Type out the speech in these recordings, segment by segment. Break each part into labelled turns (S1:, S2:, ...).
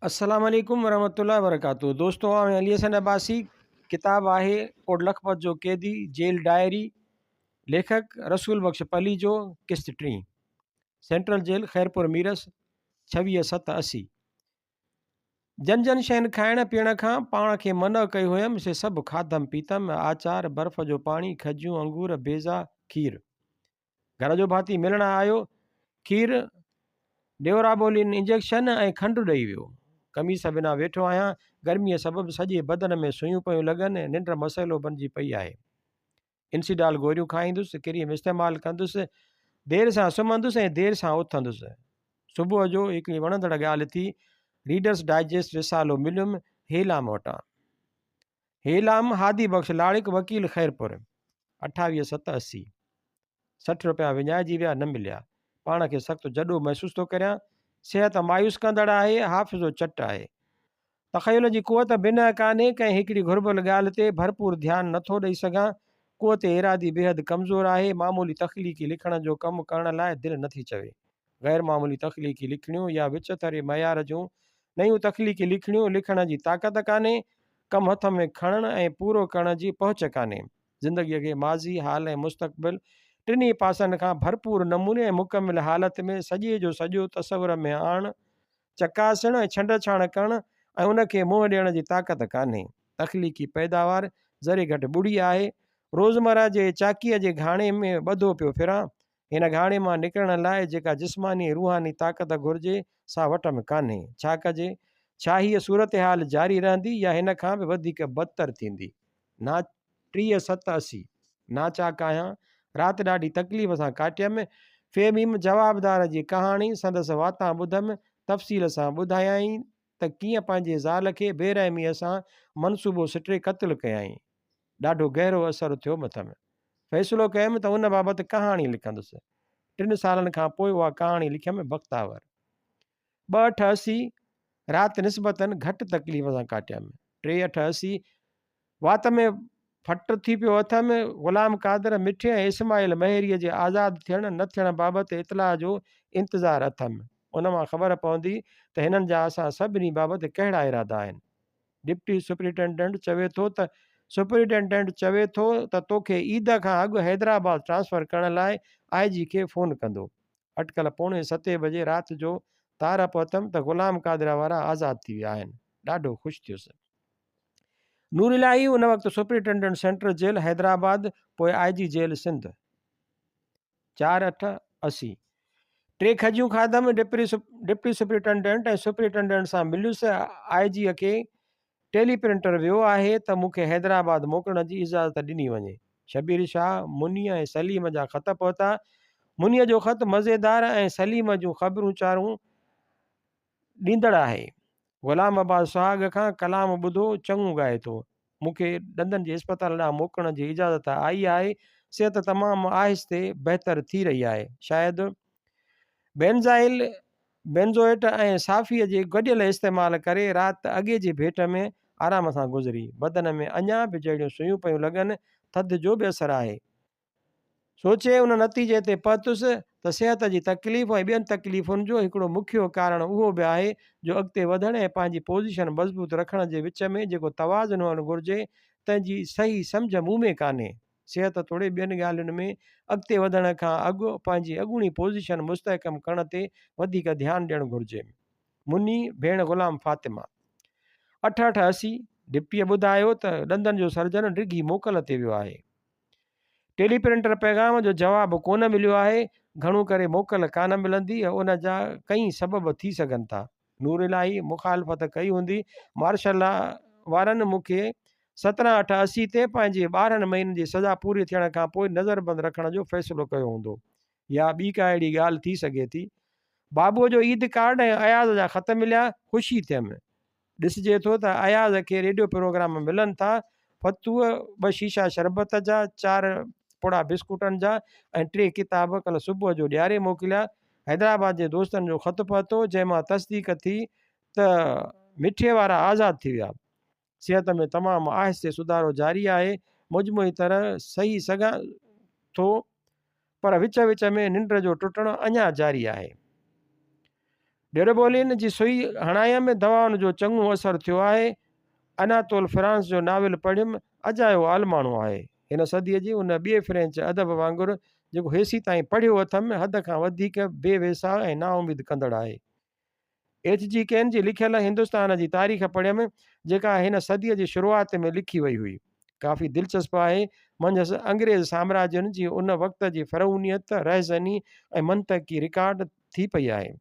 S1: السلام عليڪم ورحمة الله وبرڪاته دوستو آئون علي حسن عباسي ڪتاب آهي ڪوٽ لکپت جو قيدي جيل ڊائري ليکڪ رسول بخش پليجو قسط ٽين سينٽرل جيل خيرپور ميرس 26 7 80 جن جن شين کائڻ پيئڻ کان پاڻ کي منع ڪئي هيم سي سڀ کاڌم پيتم آچار برف جو پاڻي کجيون انگور بيضا کير گهر جو ڀاتي ملڻ آيو، کير، ڊيورابولين انجيڪشن ۽ کنڊ ڏئي ويو. قميص بنا ويٺو آهيان، گرميء سبب سڄي بدن ۾ سوئيون پيون لڳن، ننڊ مسئلو بنجي پئي آهي. انسيڊال گوريون کائيندس، ڪريم استعمال ڪندس، دير سان سمهندس ۽ دير سان اٿندس. صبح جو هڪڙي وڻندڙ ڳالهه ٿي، ريڊرس ڊائجسٽ رسالو مليم، هيلام وٽان. هيلام هادي بخش لاڙڪ وڪيل خيرپور، 28 ست 80. 60 روپيا وڃائجي ويا نه مليا. پاڻ کي سخت جڏو محسوس ٿو ڪريان. صحت مايوس ڪندڙ آهي، حافظو چٽ آهي. تخيل جي قوت بنهه ڪانهي، ڪنهن هڪڙي گهربل ڳالهه تي ڀرپور ڌيان نٿو ڏئي سگهان. قوت ارادي بيحد ڪمزور آهي، معمولي تخليقي لکڻ جو ڪم ڪرڻ لاء دل نٿي چوي. غير معمولي تخليقي لکڻيون يا وچٿري معيار جون نيون تخليقي لکڻيون لکڻ جي طاقت ڪانهي، ڪم هٿ ۾ کڻڻ ۽ پورو ڪرڻ جي پهچ ڪانهي. زندگيء کي ماضي، حال ۽ مستقبل ٽنهي پاسن کان ڀرپور نموني ۽ مڪمل حالت ۾ سڄي جو سڄو تصور ۾ آڻڻ، چڪاسڻ ۽ ڇنڊڇاڻ ڪرڻ ۽ ان کي منهن ڏيڻ جي طاقت ڪانهي. تخليقي پيداوار ذري گهٽ ٻڙي آهي. روزمره جي چاڪيء جي گهاڻي ۾ ٻڌو پيو ڦران. هن گهاڻي مان نڪرڻ لاء جيڪا جسماني ۽ روحاني طاقت گهرجي، سا وٽ ۾ ڪانهي. ڇا ڪجي؟ ڇا هيء صورتحال جاري رهندي يا هن کان به وڌيڪ بدتر ٿيندي؟ نا 30 ست 80. ناچاڪ آهيان. رات ڏاڍي تڪليف سان ڪاٽيم. في ميم جوابدار جي ڪهاڻي سندس واتان ٻڌم. تفصيل سان ٻڌايائين ته ڪيئن پنهنجي زال کي بيرحميء سان منصوبو سٽي قتل ڪيائين. ڏاڍو گهرو اثر ٿيو مٿم. فيصلو ڪيم ته ان بابت ڪهاڻي لکندس. ٽن سالن کان پوء اها ڪهاڻي لکيم بختاور. ٻه اٺ 80، رات نسبتاً گهٽ تڪليف سان ڪاٽيم. ٽي اٺ 80، وات ۾ ڦٽ ٿي پيو اٿم. غلام قادر مٺي ۽ اسماعيل مهيريء جي آزاد ٿيڻ نه ٿيڻ بابت اطلاع جو انتظار اٿم. ان مان خبر پوندي ته هنن جا اسان سڀني بابت ڪهڙا ارادا آهن. ڊپٽي سپرنٽينڊنٽ چوي ٿو ته سپرنٽينڊنٽ چوي ٿو ته توکي عيد کان اڳ حيدرآباد ٽرانسفر ڪرڻ لاء آء جي کي فون ڪندو. اٽڪل پوڻي ستين بجي رات جو تار پهتم ته غلام قادر وارا آزاد ٿي ويا آهن. ڏاڍو خوش ٿيس. نور الاهي ان وقت سپرنٽينڊنٽ سينٽرل جيل حيدرآباد پوء آء جي جيل سنڌ. چار اٺ 80. ٽي کجيون کاڌم، ڊپٽي سپرنٽينڊنٽ ۽ سپرنٽينڊنٽ سان مليس، آء جيء کي ٽيلي پرنٽر ويو آهي ته مون کي حيدرآباد موڪلڻ جي اجازت ڏني وڃي. شبير شاهه، منيء ۽ سليم جا خط پهتا. منيء جو خط مزيدار ۽ سليم جون خبرون چارون ڏيندڙ آهي. غلام عباس سهاڳ کان ڪلام ٻڌو، چڱو ڳائي ٿو. مون کي ڏندن جي اسپتال ڏانهن موڪلڻ جي اجازت آئي آهي. صحت تمام آهستي بهتر ٿي رهي آهي. شايد بينزائل بينزوئيٽ ۽ صافيء جي گڏيل استعمال ڪري رات اڳي جي ڀيٽ ۾ آرام سان گذري. بدن ۾ اڃا به جهڙيون سوئيون پيون لڳن، ٿڌ جو به اثر آهي. سوچي ان نتيجي تي پهتس ته صحت جي تڪليف ۽ ٻين تڪليفن جو هڪڙو مکيه ڪارڻ اهو به آهي جو اڳتي وڌڻ ۽ پنهنجي پوزيشن مضبوط رکڻ جي وچ ۾ جيڪو توازن هئڻ گهرجي تنهن جي صحيح سمجهه مون ۾ ڪانهي. صحت توڙي ٻين ڳالهين ۾ اڳتي وڌڻ کان اڳ پنهنجي اڳوڻي پوزيشن مستحڪم ڪرڻ تي وڌيڪ ڌيان ڏيڻ گهرجي. مني ڀيڻ غلام فاطمه. اٺ اٺ 80، ڊپٽيء ٻڌايو ته ڏندن جو سرجن ڊگهي موڪل تي ويو آهي. ٽيلي پرنٽر پيغام جو جواب ڪونه مليو آهي، گهڻو ڪري موڪل ڪانه ملندي ۽ ان جا ڪئين سبب ٿي سگهن ٿا. نور الاهي مخالفت ڪئي هوندي، مارشل لا وارن مون کي 17 اٺ 80 تي پنهنجي 12 مهينن جي سزا پوري ٿيڻ کان پوء نظربند رکڻ جو فيصلو ڪيو هوندو يا ٻي ڪا اهڙي ڳالهه ٿي سگهي ٿي. بابوء جو عيد ڪارڊ ۽ اياز جا خط مليا، خوشي ٿيم. ڏسجي ٿو ته اياز کي ريڊيو پروگرام ملن ٿا. فتوء ٻه شيشا شربت جا، چار پڙا بسڪوٽن جا ۽ ٽي ڪتاب ڪلهه صبح جو ڏياري موڪليا. حيدرآباد جي دوستن جو خط پهتو، جنهن مان تصديق ٿي ته مٺي وارا آزاد ٿي ويا. صحت ۾ تمام آهستي سڌارو جاري آهي. مجموعي طرح سهي سگهان ٿو، پر وچ وچ ۾ ننڊ جو ٽٽڻ اڃا جاري آهي. ڊيروبولين جي سئي هڻايم، دوائن جو چڱو اثر ٿيو آهي. اناتول فرانس جو ناول پڙهيم، اجايو عالماڻو آهي. هن صديء جي ان ٻئي فرينچ ادب وانگر جيڪو هيسيتائين پڙهيو اٿم، حد کان وڌيڪ بي ويساهه ۽ نااميد ڪندڙ آهي. ايڇ جي ڪين جي لکيل هندستان جي تاريخ پڙهيم، جيڪا هن صديء جي شروعات ۾ لکي وئي هئي. ڪافي دلچسپ آهي. منجهس انگريز سامراجين جي ان وقت جي فرعونيت، رهزني ۽ منطقي رڪارڊ ٿي پئي آهي.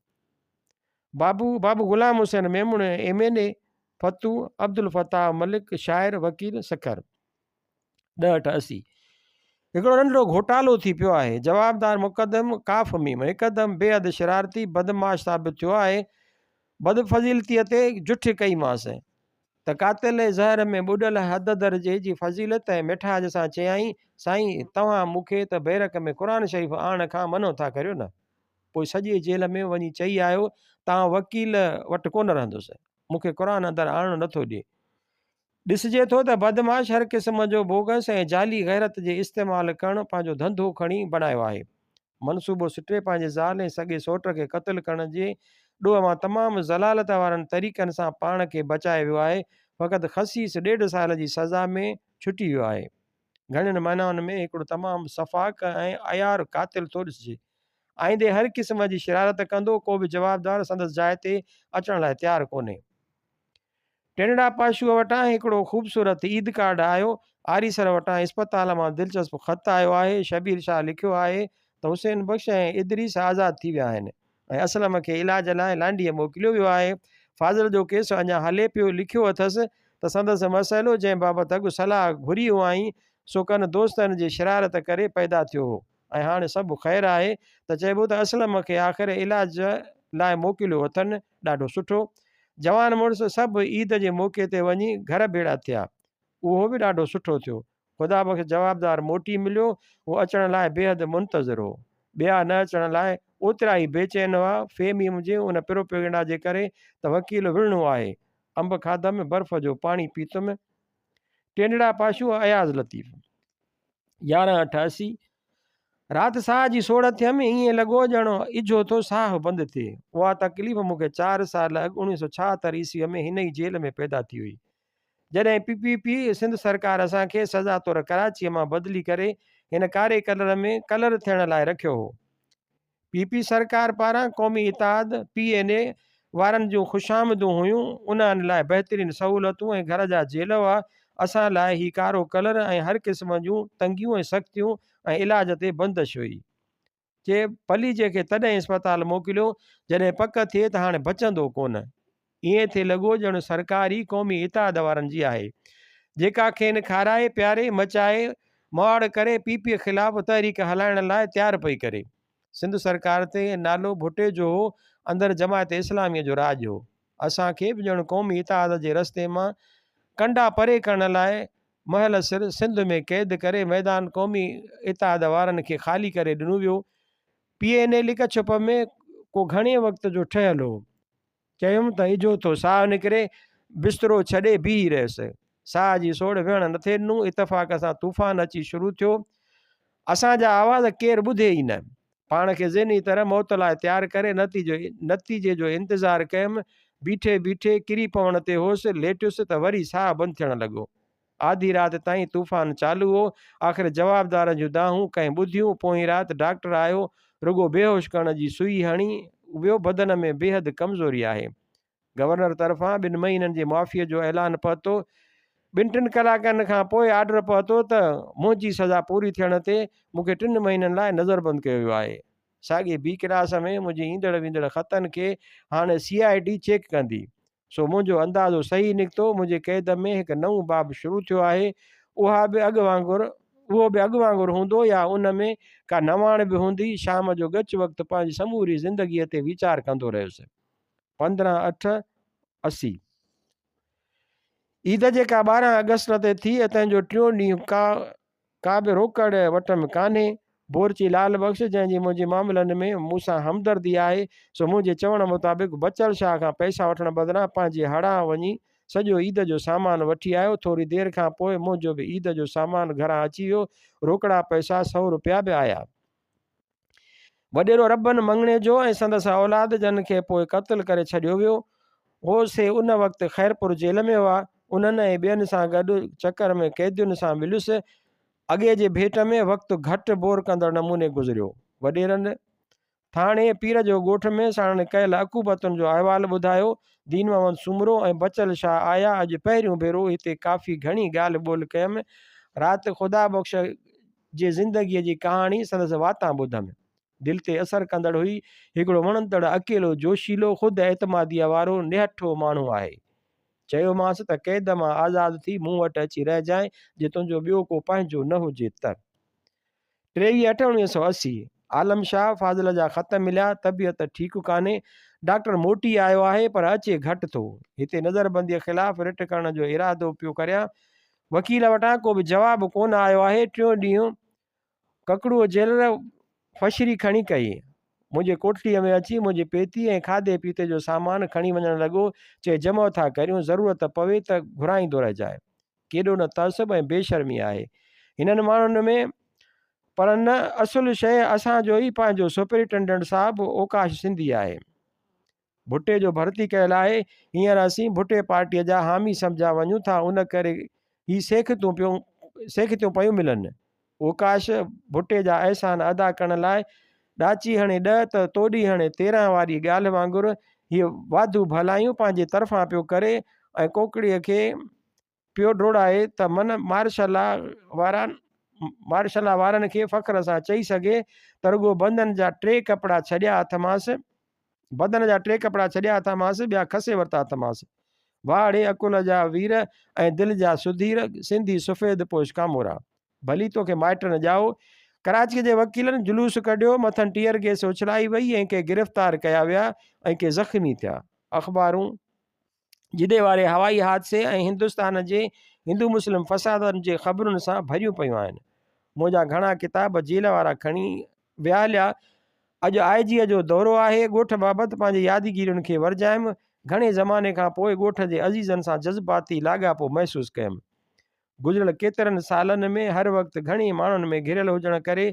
S1: بابو بابو غلام حسين ميمڻ ايم اين اي، فتو عبدالفتاح ملڪ شاعر، وڪيل، سکر. 10 اٺ 80. هڪڙو ننڍڙو گهوٽالو ٿي پيو آهي. جوابدار مقدم ڪاف ميم هڪدم بيحد شرارتي بدمعاش ثابت ٿيو آهي. بدفضيلتيء تي جٺ ڪئيمانس ته قاتل زهر ۾ ٻڏل حد درجي جي فضيلت ۽ ميٺاج سان چيائين، سائين توهان مون کي ته بيرڪ ۾ قرآن شريف آڻڻ کان منع ٿا ڪريو نه؟ پوء سڄي جيل ۾ وڃي چئي آيو ته آئون وڪيل وٽ ڪونه رهندس، مون کي قرآن اندر آڻڻ نٿو ڏئي. ڏسجي ٿو ته بدمعاش هر قسم جو بوگس ۽ جعلي غيرت جي استعمال ڪرڻ پنهنجو ڌنڌو کڻي بڻايو آهي. منصوبو سٽي پنهنجي زال ۽ سڳي سئوٽ کي قتل ڪرڻ جي ڏوهه مان تمام ذلالت وارن طريقن سان پاڻ کي بچائي ويو آهي، فقط خسيس ڏيڍ سال جي سزا ۾ ڇٽي ويو آهي. گهڻين معنائن ۾ هڪڙو تمام سفاڪ ۽ عيار قاتل ٿو ڏسجي. آئيندي هر قسم جي شرارت ڪندو، ڪو به جوابدار سندس جاء تي اچڻ لاء تيار ڪونهي. ٽنڊڙا پاشوء وٽان هڪڙو خوبصورت عيد ڪارڊ آيو. آريسر وٽان اسپتال مان دلچسپ خط آيو آهي. شبير شاهه لکيو آهي ته حسين بخش ۽ ادريس آزاد ٿي ويا آهن ۽ اسلم کي علاج لاء لانڍيء موڪليو ويو آهي. فاضل جو ڪيس اڃا هلي پيو. لکيو اٿس ته سندس مسئلو جنهن بابت اڳ صلاح گهري هئائين سو ڪن دوستن جي شرارت ڪري پيدا ٿيو هو. ۽ هاڻي سڀ خير آهي ته چئبو ته اسلم کي آخر علاج لاء موڪليو اٿن، ڏاڍو سٺو. جوان مڙس سڀ عيد جي موقعي تي وڃي گهر ڀيڙا ٿيا. اهو به ڏاڍو سٺو ٿيو. خدا بخش جوابدار موٽي مليو، هو اچڻ لاء بيحد منتظر هو. ٻيا نه اچڻ لاء اوترا ئي بيچين هئا. فيميم جي ان پروپيگنڊا جي ڪري ته وڪيل وڙهڻو آهي. انب کاڌم، برف جو پاڻي پيتم. ٽينڊڙا پاشو اياز لطيف. 11 اٺ 80 رات ساهه جي سوڙ ٿيم، ائين لڳو ڄڻ اجهو ٿو ساهه بند ٿئي. اها تڪليف مون کي چار سال اڳ 1976 عيسويء ۾ هن ئي جيل ۾ پيدا ٿي هئي. جڏهن پي پي پي سنڌ سرڪار اسان کي سزا طور ڪراچيء مان بدلي ڪري هن ڪاري ڪلر ۾ ڪلر ٿيڻ لاء رکيو هو. پي پي سرڪار پاران قومي اتحاد، پي اين اي، وارن جون خوشامدون هيون، انهن لاء بهترين سهولتون ۽ گهر جا جيل هئا، اسان لاء هي ڪارو ڪلر ۽ هر قسم جون تنگيون ۽ سختيون ۽ علاج تي بندش هئي. چي پليجي کي تڏهن اسپتال موڪليو، جڏهن پڪ ٿئي ته هاڻي بچندو ڪونه. ائين ٿي لڳو ڄڻ سرڪار ئي قومي اتحاد وارن جي آهي، جيڪا کين کارائي، پياري، مچائي، مهاڙ ڪري پي پي خلاف تحريڪ هلائڻ لاء تيار پئي ڪري. سنڌ سرڪار تي نالو ڀٽي جو هو، اندر جماعت اسلاميء جو راڄ هو. اسان کي به ڄڻ قومي اتحاد جي رستي مان ڪنڊا پري ڪرڻ لاء مهل سر سنڌ ۾ قيد ڪري ميدان قومي اتحاد وارن کي خالي ڪري ڏنو ويو. پي اين اي لڪ ڇپ ۾ ڪو گهڻي وقت جو ٺهيل هو. چيم ته اجهو ٿو ساهه نڪري، بسترو ڇڏي بيهي رهيس. ساهه جي سوڙ ويهڻ نٿي ڏنو. اتفاق سان طوفان اچي شروع ٿيو. اسان جا آواز ڪير ٻڌي ئي نه. پاڻ کي ذهني طرح موت لاء تيار ڪري نتيجي جو انتظار ڪيم. بيٺي بيٺي ڪري پوڻ تي هوس، ليٽيس ته وري ساهه بند ٿيڻ لڳو. آڌي رات تائين طوفان چالو هو. آخر جوابدارن جون دانهون ڪنهن ٻڌيون. پوئين رات ڊاڪٽر آيو، رڳو بيهوش ڪرڻ جي سوئي هڻي ويو. بدن ۾ بيحد ڪمزوري آهي. گورنر طرفان ٻن مهينن جي معافيء جو اعلان پهتو. ٻن ٽن ڪلاڪن کان پوء آرڊر پهتو ته منهنجي سزا پوري ٿيڻ تي مون کي ٽن مهينن لاء نظربند ڪيو ويو آهي. ساڳي بي ڪلاس ۾ منهنجي ايندڙ ويندڙ خطن کي هاڻي سي I D check ڪندي. سو منهنجو اندازو صحيح نڪتو، منهنجي قيد ۾ هڪ نئون باب شروع ٿيو آهي، اها به اڳ وانگر اهو به اڳ وانگر هوندو يا ان ۾ ڪا نواڻ به هوندي، شام جو ڳچ وقت پنهنجي سموري زندگيء تي ويچار ڪندو رهيس. 15 اٺ 80. عيد جيڪا 12 آگسٽ تي ٿي تنهن جو ٽيون ڏينهن ڪا ڪا به روڪڙ وٽم ڪانهي. بورچي لعل بخش، جنهن جي منهنجي معاملن ۾ مون سان همدردي آهي، سو منهنجي چوڻ مطابق بچل شاهه کان پئسا وٺڻ بدران پنهنجي هڙان وڃي سڄو عيد جو سامان وٺي آيو. ٿوري دير کان پوء منهنجو به عيد جو سامان گهران اچي ويو. روڪڙا پئسا سئو روپيا به آيا. وڏيرو ربن مڱڻيجو ۽ سندس اولاد جن کي پوء قتل ڪري ڇڏيو ويو هو سي ان وقت خيرپور جيل ۾ هئا. انهن ۽ ٻين سان گڏ چڪر ۾ قيدين سان مليس. اڳي جي ڀيٽ ۾ وقت گهٽ بور ڪندڙ نموني گذريو. وڏيرن ٿاڻي پير جو ڳوٺ ۾ ساڻن ڪيل عقوبتن جو احوال ٻڌايو. دين محمد سومرو ۽ بچل شاهه آيا. اڄ پهريون ڀيرو هتي ڪافي گهڻي ڳالهه ٻولهه ڪيم. رات خدا بخش جي زندگيء جي ڪهاڻي سندس واتان ٻڌم. دل تي اثر ڪندڙ هئي. هڪڙو وڻندڙ، اڪيلو، جوشيلو، خود اعتماديء وارو، نهٺو ماڻهو آهي. چيومانس ته قيد مان آزاد ٿي مون وٽ اچي رهجانء، جي تنهنجو ٻيو ڪو پنهنجو نه هجي ته. 23 اٺ 1980، عالم شاهه فاضل جا خط مليا، طبيعت ٺيڪ ڪانهي. ڊاڪٽر موٽي آيو آهي، پر اچي گهٽ ٿو. هتي نظربنديء خلاف رٽ ڪرڻ جو ارادو پيو ڪريان. وڪيل وٽان ڪو به جواب ڪونه آيو آهي. ٽيون ڏينهن ڪڪڙوء جيلر فشري کڻي ڪئي. منهنجي ڪوٺڙيء ۾ اچي منهنجي پيتي ۽ کاڌي پيتي جو سامان کڻي وڃڻ لڳو. چئي جمع ٿا ڪريون، ضرورت پوي ته گهرائيندو رهجانء. ڪيڏو نه تعصب ۽ بي شرمي آهي هنن ماڻهن ۾. پر نه اصل شيء اسان جو ئي پنهنجو سپرنٽينڊنٽ صاحب اوڪاش سنڌي آهي. ڀٽي جو ڀرتي ڪيل آهي. هينئر اسين ڀٽي پارٽيء جا حامي سمجهيا وڃون ٿا، ان ڪري هي سيکتون پيون سيکتيون پيون ملن. اوڪاش ڀٽي جا احسان ادا ڪرڻ لاء ڏاچي هڻي ڏهه ته توڏي هڻي 13 واري ڳالهه وانگر هي واڌو ڀلايون پنهنجي طرفان پيو ڪري ۽ ڪوڪڙيء کي پيو ڊوڙائي ته من مارشلا وارن مارشلا وارن کي فخر سان چئي سگهي ته رڳو بندن جا ٽي ڪپڙا ڇڏيا اٿمانس بدن جا ٽي ڪپڙا ڇڏيا اٿمانس ٻيا کسي ورتا اٿمانس. واهه ڙي عقل جا وير ۽ دل جا سڌير سنڌي سفيد پوش ڪامورا. ڀلي توکي مائٽ نه ڄائو. ڪراچيء جي وڪيلن جلوس ڪڍيو، مٿن ٽيئر گئس اڇلائي وئي ۽ ڪي گرفتار ڪيا ويا ۽ ڪي زخمي ٿيا. اخبارون. جدي واري هوائي حادثي ۽ هندستان جي هندو مسلم فسادن جي خبرن سان ڀريون پيون آهن. منهنجا گهڻا ڪتاب جيل وارا کڻي ويا هليا. اڄ آء جيء جو دورو آهي. ڳوٺ بابت پنهنجي يادگيرين کي ورجايم. گهڻي زماني کان پوء ڳوٺ جي عزيزن سان جذباتي لاڳاپو محسوس ڪيم. گذريل ڪيترن سالن ۾ هر وقت گهڻي ماڻهن ۾ گهريل هجڻ ڪري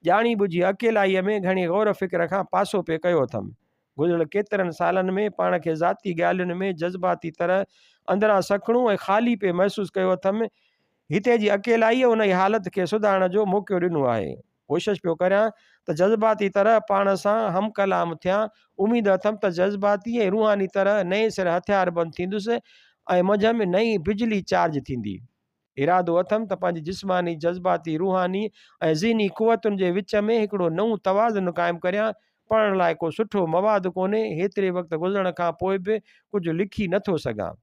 S1: ڄاڻي ٻجهي اڪيلائيء ۾ گهڻي غور فڪر کان پاسو پئي ڪيو اٿم. گذريل ڪيترن سالن ۾ پاڻ کي ذاتي ڳالهين ۾ جذباتي طرح اندران سکڻو ۽ خالي پئي محسوس ڪيو اٿم. هتي جي اڪيلائيء انهيء حالت کي سڌارڻ جو موقعو ڏنو آهي. ڪوشش پيو ڪريان ته جذباتي طرح پاڻ سان هم ڪلام ٿيان. اميد اٿم ته جذباتي ۽ روحاني طرح نئين سر هٿياربند ٿيندس ۽ منجهه ۾ نئين بجلي چارج ٿيندي. ارادو اٿم ته پنهنجي جسماني، جذباتي، روحاني ۽ ذهني قوتن جي وچ ۾ هڪڙو نئون توازن قائم ڪريان. پڙهڻ لاء ڪو سٺو مواد ڪونهي. هيتري وقت گذرڻ کان پوء به ڪجهه لکي نٿو سگهان.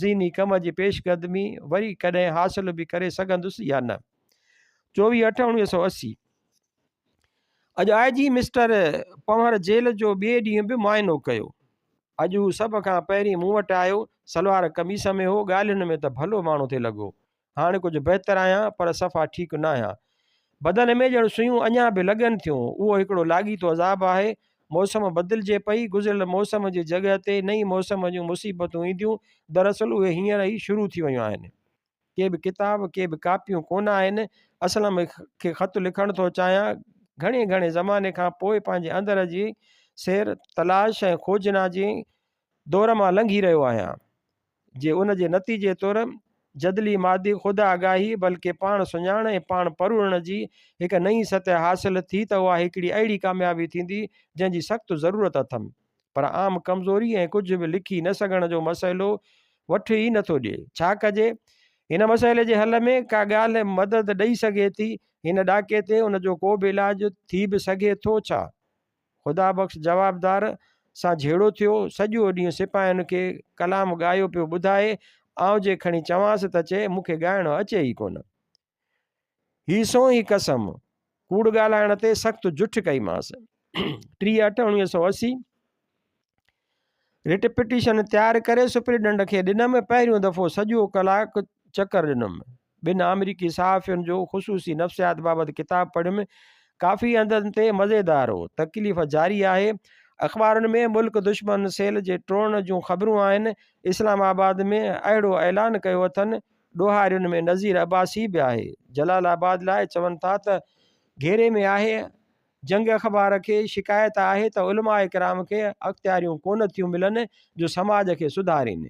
S1: ذهني ڪم جي پيش قدمي وري ڪڏهن حاصل به ڪري سگهندس يا نه. 24 اٺ 1980 اڄ آء جي مسٽر پنهور جيل جو ٻئي ڏينهن به معائنو ڪيو. اڄ هو سڀ کان پهرين مون وٽ آيو. سلوار قميص ۾ هو. ڳالهين ۾ ته ڀلو ماڻهو ٿي لڳو. هاڻ ڪجهه بهتر آهيان پر صفا ٺيڪ ناهيان. بدن ۾ ڄڻ سيون اڃا به لڳن ٿيون. اهو هڪڙو لاڳيتو عذاب آهي. موسم بدلجي پئي. گذريل موسم جي جڳهه تي نئين موسم جون مصيبتون اينديون. دراصل اهي هينئر ئي شروع ٿي ويون آهن. ڪي به ڪتاب، ڪي به ڪاپيون ڪونه آهن. اسلم کي خط لکڻ ٿو چاهيان. گهڻي گهڻي زماني کان پوء پنهنجي اندر جي سير، تلاش ۽ کوجنا جي دور مان لنگهي رهيو آهيان. جي ان جي نتيجي طور جدلي مادي خود آگاهي بلڪه پاڻ سڃاڻ ۽ پاڻ پروڙڻ جي هڪ نئين سطح حاصل ٿي ته اها هڪڙي اهڙي ڪاميابي ٿيندي جنهن جي سخت ضرورت اٿم پر عام ڪمزوري ۽ ڪجهه به لکي نه سگهڻ جو مسئلو وٺ ئي نٿو ڏئي. ڇا ڪجي؟ هن مسئلي جي حل ۾ ڪا ڳالهه مدد ڏئي سگهي ٿي؟ هن ڏاڪي تي ان جو ڪو به علاج ٿي به سگهي ٿو ڇا؟ خدا بخش جوابدار سان جهيڙو ٿيو، سڄو ڏينهن سپاهين کي ڪلام ڳايو پيو ٻڌائي، آئون جي کڻي چوانس ته چئي مون کي ڳائڻ اچي ئي ڪونه. هي سون هي قسم، ڪوڙ ڳالهائڻ تي سخت جٺ ڪئيمانس. 30 اٺ 1980 رٽ پٽيشن تيار ڪري سپرنٽنڊنٽ کي ڏنم، پهريون دفعو سڄو ڪلاڪ چڪر ڏنم. ٻن آمريڪي صحافين جو خصوصي نفسيات بابت ڪتاب پڙهيم، ڪافي هنڌن تي مزيدار هو. تڪليف جاري آهي. اخبارن ۾ ملڪ دشمن سيل جي ٽوڙڻ جون خبرون آهن. اسلام آباد ۾ اهڙو اعلان ڪيو اٿن. ڏوهارين ۾ نذير عباسي به آهي. جلال آباد لاء چون ٿا ته گهيري ۾ آهي. جنگ اخبار کي شڪايت آهي ته علماء ڪرام کي اختياريون ڪونه ٿيون ملن جو سماج کي سڌارين.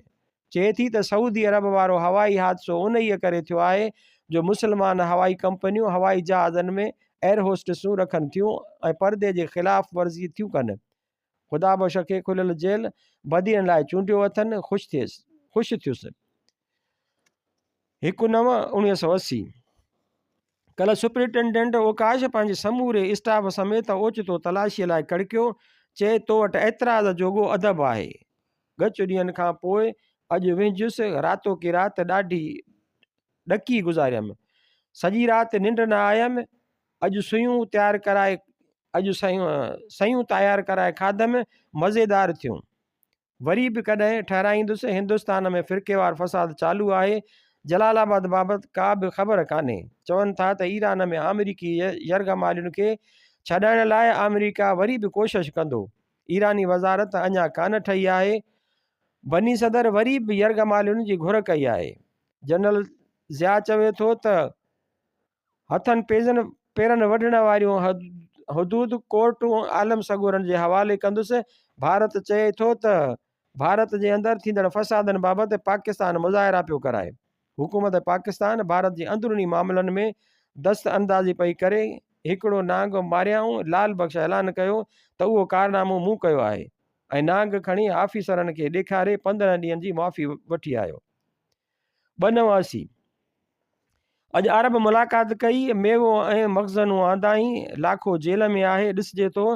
S1: چئي ٿي ته سعودي عرب وارو هوائي حادثو انهيء ڪري ٿيو آهي جو مسلمان هوائي ڪمپنيون هوائي جهازن ۾ ايئرهوسٽسون رکن ٿيون ۽ پردي جي خلاف ورزي ٿيون ڪن. خدا بخش کي کليل جيل بدين لاء چونڊيو اٿن، خوش ٿيس، خوش ٿيس. 1 9 1980 ڪلهه سپرنٽينڊنٽ اوڪاش پنهنجي سموري اسٽاف سميت اوچتو تلاشيء لاء ڪڙڪيو، چئي، تو وٽ اعتراض جوڳو ادب آهي. ڳچ ڏينهن کان پوء اڄ وهنجيس، راتوڪي رات ڏاڍي ڏڪي گذاريم. سڄي رات ننڊ نه آيم. اڄ سيون تيار ڪرائي اڄ سيون تيار ڪرائي کاڌم، مزيدار ٿيون. وري به ڪڏهن ٺهرائيندس. هندستان ۾ فرقيوار فساد چالو آهي. جلال آباد بابت ڪا به خبر ڪانهي. چون ٿا ته ايران ۾ آمريڪي يرغمالين کي ڇڏائڻ لاء آمريڪا وري به ڪوشش ڪندو. ايراني وزارت اڃا ڪانه ٺهي آهي. بني صدر وري به يرغمالين جي گهر ڪئي آهي. جنرل ضياء چوي ٿو ته هٿن پيزن پيرن وڍڻ واريون حدود ڪورٽون عالم سڳورن جي حوالي ڪندس. ڀارت چئي ٿو ته ڀارت جي اندر ٿيندڙ فسادن بابت پاڪستان مظاهرا پيو ڪرائي. حڪومت پاڪستان ڀارت جي اندروني معاملن ۾ دست اندازي پئي ڪري. هڪڙو نانگ ماريائون، لال بخش اعلان ڪيو ته اهو ڪارنامو مون ڪيو آهي ۽ نانگ کڻي آفيسرن کي ڏيکاري 15 ڏينهن جي معافي وٺي آيو. 289. اڄ عرب ملاقات ڪئي، ميوو ۽ مخزنون آندائين، لاکو جيل ۾ آهي، ڏسجي ٿو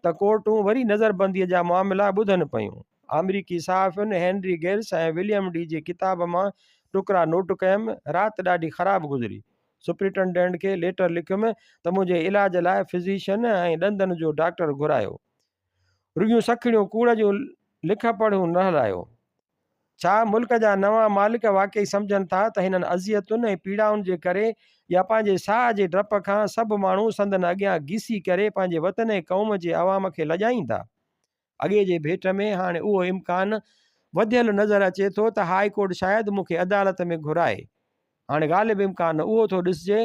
S1: ته ڪورٽون وري نظربنديء جا معاملا ٻڌن پيون. آمريڪي صحافين هينري گيلس ۽ وليم ڊي جي ڪتاب مان ٽڪرا نوٽ ڪيم. رات ڏاڍي خراب گذري. سپرنٽنڊنٽ کي ليٽر لکيم ته منهنجي علاج لاء فزيشن ۽ ڏندن جو ڊاڪٽر گهرايو. رڳيون سکڻيون ڪوڙ جون لکپڙهون نه هلايو. ڇا ملڪ جا نوان مالڪ واقعي سمجهن ٿا ته هنن اذيتن ۽ پيڙائن جي ڪري يا پنهنجي ساهه جي ڊپ کان سڀ ماڻهو سندن اڳيان گيسي ڪري پنهنجي وطن ۽ قوم جي عوام کي لڄائيندا؟ اڳي جي ڀيٽ ۾ هاڻي اهو امڪان وڌيل نظر اچي ٿو ته هاء ڪورٽ شايد مون کي عدالت ۾ گهرائي. هاڻي غالب امڪان اهو ٿو ڏسجي.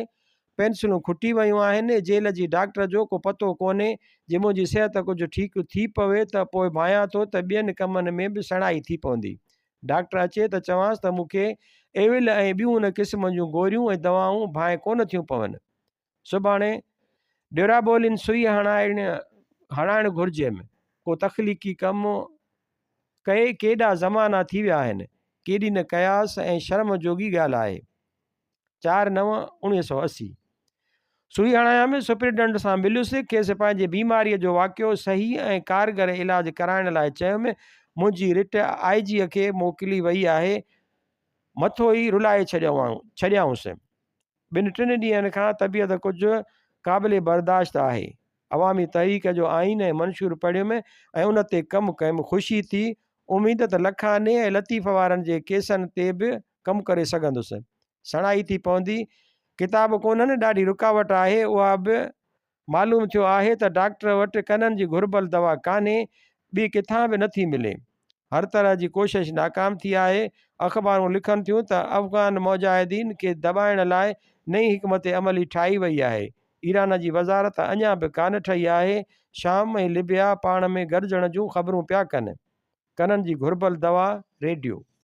S1: پينسلون کٽي ويون آهن. جيل جي ڊاڪٽر جو ڪو پتو ڪونهي. جي منهنجي صحت ڪجهه ٺيڪ ٿي پوي ته پوء ڀانيان ٿو ته ٻين ڪمن ۾ به سڻائي ٿي پوندي. ڊاڪٽر اچي ته چوانس ته مون کي ايول ۽ ٻيون ان قسم جون گوريون ۽ دوائون ڀانء ڪونه ٿيون پون. سڀاڻي ڊيورابولين سئي هڻائڻ هڻائڻ گهرجيم. ڪو تخليقي ڪم ڪئي ڪيڏا زمانا ٿي ويا آهن. ڪيڏي نه قياس ۽ شرم جوڳي ڳالهه آهي. 4 9 1980 سوئي هڻايم، سپرنٽنڊنٽ سان مليس، کيس پنهنجي بيماريء جو واقعو صحيح ۽ ڪارگر علاج ڪرائڻ لاء چيم، منهنجي رٽ آء جيء کي موڪلي وئي آهي، مٿو ئي رلائي ڇڏيائونس. ٻن ٽن ڏينهن کان طبيعت ڪجهه قابل برداشت آهي. عوامي تحريڪ جو آئين ۽ منشور پڙهيم ۽ ان تي ڪم ڪيم. خوشي ٿي. اميد ته لکاني ۽ لطيف وارن جي ڪيسن تي به ڪم ڪري سگهندس. سڻائي ٿي پوندي. ڪتاب ڪونهن، ڏاڍي رڪاوٽ آهي. اها به معلوم ٿيو آهي ته ڊاڪٽر وٽ ڪنن جي گهربل دوا ڪانهي، ٻي ڪٿان به نٿي ملي. هر طرح جي ڪوشش ناڪام ٿي آهي. اخبارون لکن ٿيون ته افغان مجاهدين کي دٻائڻ لاء نئين حڪمت عملي ٺاهي وئي آهي. ايران جي وزارت اڃا به ڪانه ٺهي آهي. شام ۽ لبيا پاڻ ۾ گڏجڻ جون خبرون پيا ڪن. ڪنن جي گهربل دوا ريڊيو.